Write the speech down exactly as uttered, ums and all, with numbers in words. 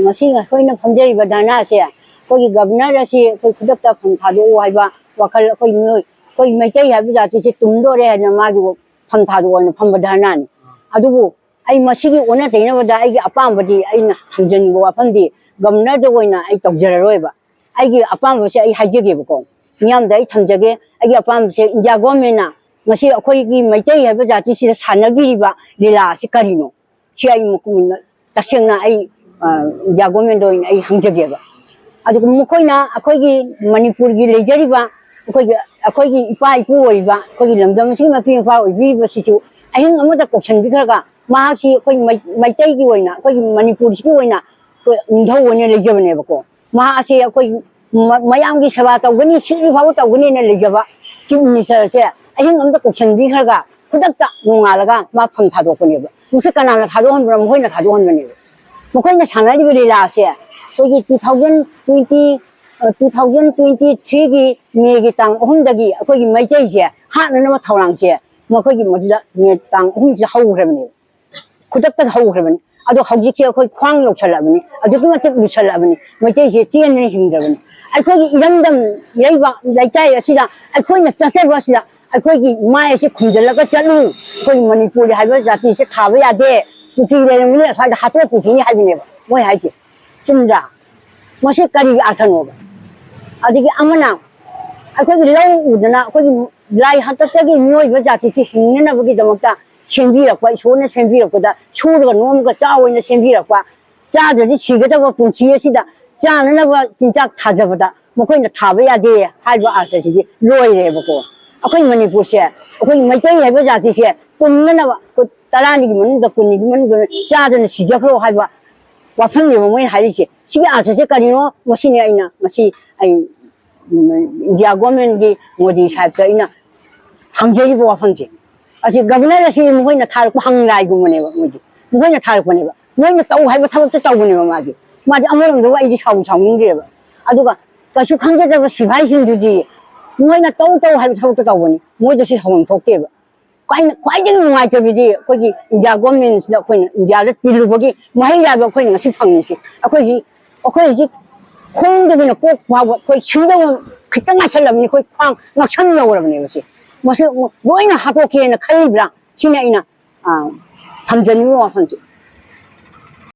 ꯉꯁꯤ ꯑꯩꯈꯣꯏꯅ ꯐꯝꯖꯔꯤꯕ ꯙꯔꯅꯥꯁꯦ ꯑꯩꯈꯣꯏꯒꯤ ꯒꯕꯔꯅꯔ ꯑꯁꯤ ꯑꯩꯈꯣꯏ ꯈꯨꯗꯛꯇ ꯐꯝ ꯊꯥꯗꯣꯛꯎ ꯍꯥꯏꯕ ꯋꯥꯈꯜ, ꯑꯩꯈꯣꯏ ꯃꯤꯑꯣꯏ, ꯑꯩꯈꯣꯏ ꯃꯩꯇꯩ ꯍꯥꯏꯕ ꯖꯥꯇꯤꯁꯦ ꯇꯨꯝꯗꯣꯔꯦ ꯍꯥꯏꯅ ꯃꯥꯒꯤ ꯐꯝ ꯊꯥꯗꯣꯛꯑꯣꯅ ꯐꯝꯕ ꯙꯔꯅꯥꯅꯤ꯫ ꯑꯗꯨꯕꯨ ꯑꯩ ꯃꯁꯤꯒꯤ ꯑꯣꯟꯅ ꯇꯩꯅꯕꯗ ꯑꯩꯒꯤ ꯑꯄꯥꯝꯕꯗꯤ, ꯑꯩꯅ ꯊꯝꯖꯅꯤꯡꯕ ꯋꯥꯐꯝꯗꯤ ꯒꯕꯔꯅꯔꯗ ꯑꯣꯏꯅ ꯑꯩ ꯇꯧꯖꯔꯔꯣꯏꯕ꯫ ꯑꯩꯒꯤ ꯑꯄꯥꯝꯕꯁꯦ ꯑꯩ ꯍꯥꯏꯖꯒꯦꯕꯀꯣ, ꯃꯤꯌꯥꯝꯗ ꯑꯩ ꯊꯝꯖꯒꯦ꯫ ꯑꯩꯒꯤ ꯑꯄꯥꯝꯕꯁꯦ ꯏꯟꯗꯤꯌꯥ ꯒꯣꯔꯃꯦꯟꯅ ꯉꯁꯤ ꯑꯩꯈꯣꯏꯒꯤ ꯃꯩꯇꯩ ꯍꯥꯏꯕ ꯖꯥꯇꯤꯁꯤꯗ ꯁꯥꯟꯅꯕꯤꯔꯤꯕ ꯂꯤꯂꯥ ꯑꯁꯤ ꯀꯔꯤꯅꯣ? ꯁꯤ ꯑꯩ ꯃꯨ-, ꯇꯁꯦꯡꯅ ꯑꯩ, ꯑ, ꯏꯟꯗꯤꯌꯥ ꯒꯣꯔꯃꯦꯟꯗ ꯑꯣꯏꯅ ꯑꯩ ꯍꯪꯖꯒꯦꯕ꯫ ꯑꯗꯨꯒ ꯃꯈꯣꯏꯅ ꯑꯩꯈꯣꯏꯒꯤ ꯃꯅꯤꯄꯨꯔꯒꯤ ꯂꯩꯖꯔꯤꯕ ꯑꯩꯈꯣꯏꯒꯤ, ꯑꯩꯈꯣꯏꯒꯤ ꯏꯄꯥ ꯏꯄꯨ ꯑꯣꯏꯔꯤꯕ, ꯑꯩꯈꯣꯏꯒꯤ ꯂꯝꯗꯝ ꯑꯁꯤꯒꯤ ꯃꯄꯤ ꯃꯄꯥ ꯑꯣꯏꯕꯤꯔꯤꯕꯁꯤꯁꯨ ꯑꯍꯤꯡ ꯑꯃꯗ ꯀꯧꯁꯟꯕꯤꯈ꯭ꯔꯒ ꯃꯍꯥꯛꯁꯤ ꯑꯩꯈꯣꯏ ꯃꯩ-, ꯃꯩꯇꯩꯒꯤ ꯑꯣꯏꯅ, ꯑꯩꯈꯣꯏꯒꯤ ꯃꯅꯤꯄꯨꯔꯁꯤꯒꯤ ꯑꯣꯏꯅ ꯑꯩꯈꯣꯏ ꯅꯤꯡꯊꯧ ꯑꯣꯏꯅ ꯂꯩꯖꯕꯅꯦꯕꯀꯣ꯫ ꯃꯍꯥꯛ ꯑꯁꯤ ꯑꯩꯈꯣꯏ ꯃ-, ꯃꯌꯥꯝꯒꯤ ꯁꯦꯕꯥ ꯇꯧꯒꯅꯤ, ꯁꯤꯗ꯭ꯔꯤ ꯐꯥꯎꯕ ꯇꯧꯒꯅꯤꯅ ꯂꯩꯖꯕ ꯆꯤꯐ ꯃꯤꯅꯤꯁꯇꯔꯁꯦ ꯑꯍꯤꯡ ꯑꯃꯗ ꯀꯧꯁꯟꯕꯤꯈ꯭ꯔꯒ ꯈꯨꯗꯛꯇ ꯅꯣꯡꯉꯥꯜꯂꯒ ꯃꯥ ꯐꯝ ꯊꯥꯗꯣꯛꯄꯅꯦꯕ꯫ ꯃꯁꯤ ꯀꯅꯥꯅ ꯊꯥꯗꯣꯛꯍꯟꯕꯅꯣ? ꯃꯈꯣꯏꯅ ꯊꯥꯗꯣꯛꯍꯟꯕꯅꯦꯕ꯫ ꯃꯈꯣꯏꯅ ꯁꯥꯟꯅꯔꯤꯕ ꯂꯤꯂꯥꯁꯦ ꯑꯩꯈꯣꯏꯒꯤ two thousand twenty, ꯑ, two thousand twenty threeꯒꯤ ꯃꯦꯒꯤ ꯇꯥꯡ ꯑꯍꯨꯝꯗꯒꯤ ꯑꯩꯈꯣꯏꯒꯤ ꯃꯩꯇꯩꯁꯦ ꯍꯥꯠꯅꯅꯕ ꯊꯧꯔꯥꯡꯁꯦ ꯃꯈꯣꯏꯒꯤ ꯃꯗꯨꯗ ꯃꯦ ꯇꯥꯡ ꯑꯍꯨꯝꯁꯤꯗ ꯍꯧꯈ꯭ꯔꯕꯅꯦꯕ꯫ ꯈꯨꯗꯛꯇ ꯍꯧꯈ꯭ꯔꯕꯅꯤ꯫ ꯑꯗꯣ ꯍꯧꯖꯤꯛꯁꯦ ꯑꯩꯈꯣꯏ ꯈ꯭ꯋꯥꯡ ꯌꯧꯁꯜꯂꯛꯑꯕꯅꯤ, ꯑꯗꯨꯛꯀꯤ ꯃꯇꯤꯛ ꯂꯨꯁꯜꯂꯛꯑꯕꯅꯤ꯫ ꯃꯩꯇꯩꯁꯦ ꯆꯦꯟꯗꯅ ꯍꯤꯡꯗ꯭ꯔꯕꯅꯤ꯫ ꯑꯩꯈꯣꯏꯒꯤ ꯏꯔꯝꯗꯝ, ꯏꯔꯩꯕꯥꯛ, ꯂꯩꯀꯥꯏ ꯑꯁꯤꯗ ꯑꯩꯈꯣꯏꯅ ꯆꯠꯆꯕ ꯑꯁꯤꯗ ꯑꯩꯈꯣꯏꯒꯤ ꯃꯥꯏ ꯑꯁꯤ ꯈꯨꯝꯖꯤꯜꯂꯒ ꯆꯠꯂꯨ꯫ ꯑꯩꯈꯣꯏꯒꯤ ꯃꯅꯤꯄꯨꯔꯤ ꯍꯥꯏꯕ ꯖꯥꯇꯤꯁꯦ ꯊꯥꯕ ꯌꯥꯗꯦ꯫ ꯀꯨꯀꯤ ꯂꯩꯔꯝꯒꯅꯤ, ꯑꯁ꯭ꯋꯥꯏꯗ ꯍꯥꯠꯇꯣꯛꯄꯤꯈꯤꯅꯤ ꯍꯥꯏꯕꯅꯦꯕ ꯃꯣꯏ ꯍꯥꯏꯁꯦ꯫ ꯆꯨꯝꯗ꯭ꯔꯥ? ꯃꯁꯤ ꯀꯔꯤꯒꯤ ꯑꯥꯔꯊꯅꯣꯕ? ꯑꯗꯒꯤ ꯑꯃꯅ ꯑꯩꯈꯣꯏꯒꯤ ꯂꯧ ꯎꯗꯅ ꯑꯩꯈꯣꯏꯒꯤ ꯂꯥꯏ ꯍꯥꯛꯇꯛꯇꯒꯤ ꯃꯤꯑꯣꯏꯕ ꯖꯥꯇꯤꯁꯤ ꯍꯤꯡꯅꯅꯕꯒꯤꯗꯃꯛꯇ ꯁꯦꯝꯕꯤꯔꯛꯄ, ꯏꯁꯣꯔꯅ ꯁꯦꯝꯕꯤꯔꯛꯄꯗ ꯁꯨꯔꯒ ꯅꯣꯝꯃꯒ ꯆꯥꯎ ꯑꯣꯏꯅ ꯁꯦꯝꯕꯤꯔꯛꯄ, ꯆꯥꯗ꯭ꯔꯗꯤ ꯁꯤꯒꯗꯕ ꯄꯨꯟꯁꯤ ꯑꯁꯤꯗ ꯆꯥꯅꯅꯕ ꯆꯤꯟꯖꯥꯛ ꯊꯥꯖꯕꯗ ꯃꯈꯣꯏꯅ ꯊꯥꯕ ꯌꯥꯗꯦ ꯍꯥꯏꯕ ꯑꯥꯔꯊꯁꯤꯗꯤ ꯂꯣꯏꯔꯦꯕꯀꯣ꯫ ꯑꯩꯈꯣꯏ ꯃꯅꯤꯄꯨꯔꯁꯦ, ꯑꯩꯈꯣꯏ ꯃꯩꯇꯩ ꯍꯥꯏꯕ ꯖꯥꯇꯤꯁꯦ ꯇꯨꯝꯅꯅꯕ, ꯑꯩꯈꯣꯏ ꯇꯔꯥꯅꯤꯒꯤ ꯃꯅꯨꯡꯗ, ꯀꯨꯟꯅꯤꯒꯤ ꯃꯅꯨꯡꯗ ꯆꯥꯗꯅ ꯁꯤꯖꯈ꯭ꯔꯣ ꯍꯥꯏꯕ ꯋꯥꯐꯝꯅꯦꯕ ꯃꯣꯏꯅ ꯍꯥꯏꯔꯤꯁꯦ꯫ ꯁꯤꯒꯤ ꯑꯥꯔꯊꯁꯦ ꯀꯔꯤꯅꯣ? ꯃꯁꯤꯅꯤ ꯑꯩꯅ ꯉꯁꯤ ꯑꯩ, ꯎꯝ, ꯏꯟꯗꯤꯌꯥ ꯒꯣꯔꯃꯦꯟꯒꯤ ꯃꯣꯗꯤ ꯁꯥꯍꯦꯕꯇ ꯑꯩꯅ ꯍꯪꯖꯔꯤꯕ ꯋꯥꯐꯝꯁꯦ꯫ ꯑꯁꯤ ꯒꯕꯔꯅꯔ ꯑꯁꯤ ꯃꯈꯣꯏꯅ ꯊꯥꯔꯛꯄ ꯍꯪꯂꯥꯏꯒꯨꯝꯕꯅꯦꯕ ꯃꯣꯏꯗꯤ꯫ ꯃꯈꯣꯏꯅ ꯊꯥꯔꯛꯄꯅꯦꯕ꯫ ꯃꯣꯏꯅ ꯇꯧ ꯍꯥꯏꯕ ꯊꯕꯛꯇꯣ ꯇꯧꯕꯅꯦꯕ ꯃꯥꯗꯤ꯫ ꯃꯥꯗꯤ ꯑꯃꯔꯣꯝꯗꯕꯨ ꯑꯩꯗꯤ ꯁꯥꯎ ꯁꯥꯎꯅꯤꯡꯗ꯭ꯔꯦꯕ꯫ ꯑꯗꯨꯒ ꯀꯩꯁꯨ ꯈꯪꯖꯗꯕ ꯁꯤꯐꯥꯏꯁꯤꯡꯗꯨꯗꯤ ꯃꯣꯏꯅ ꯇꯧ ꯇꯧ ꯍꯥꯏꯕ ꯊꯕꯛꯇꯣ ꯇꯧꯕꯅꯤ꯫ ꯃꯣꯏꯗꯁꯨ ꯁꯥꯎꯐꯝ ꯊꯣꯛꯇꯦꯕ꯫ ꯈ꯭ꯋꯥꯏ-, ꯈ꯭ꯋꯥꯏꯗꯒꯤ ꯅꯨꯡꯉꯥꯏꯇꯕꯗꯤ ꯑꯩꯈꯣꯏꯒꯤ ꯏꯟꯗꯤꯌꯥ ꯒꯣꯔꯃꯦꯟꯁꯤꯗ ꯑꯩꯈꯣꯏꯅ ꯏꯟꯗꯤꯌꯥꯗ ꯇꯤꯜꯂꯨꯕꯒꯤ ꯃꯍꯩ ꯌꯥꯕ ꯑꯩꯈꯣꯏꯅ ꯉꯁꯤ ꯐꯪꯉꯤꯁꯤ꯫ ꯑꯩꯈꯣꯏ ꯍꯧꯖꯤꯛ, ꯑꯩꯈꯣꯏ ꯍꯧꯖꯤꯛ ꯈꯣꯡꯗꯒꯤꯅ ꯀꯣꯛ ꯐꯥꯎꯕ ꯑꯩꯈꯣꯏ ꯁꯤꯗꯧꯕ ꯈꯤꯇꯪ ꯉꯥꯏꯁꯜꯂꯕꯅꯤ, ꯑꯩꯈꯣꯏ ꯈ꯭ꯋꯥꯡ ꯉꯛꯁꯝ ꯌꯧꯔꯕꯅꯦꯕ ꯁꯤ꯫ ꯃꯁꯤ ꯂꯣꯏꯅ ꯍꯥꯠꯇꯣꯛꯀꯦꯅ ꯈꯜꯂꯤꯕ꯭ꯔꯥ? ꯁꯤꯅ ꯑꯩꯅ, ꯑ, ꯊꯝꯖꯅꯤꯡꯕ ꯋꯥꯐꯝꯁꯦ꯫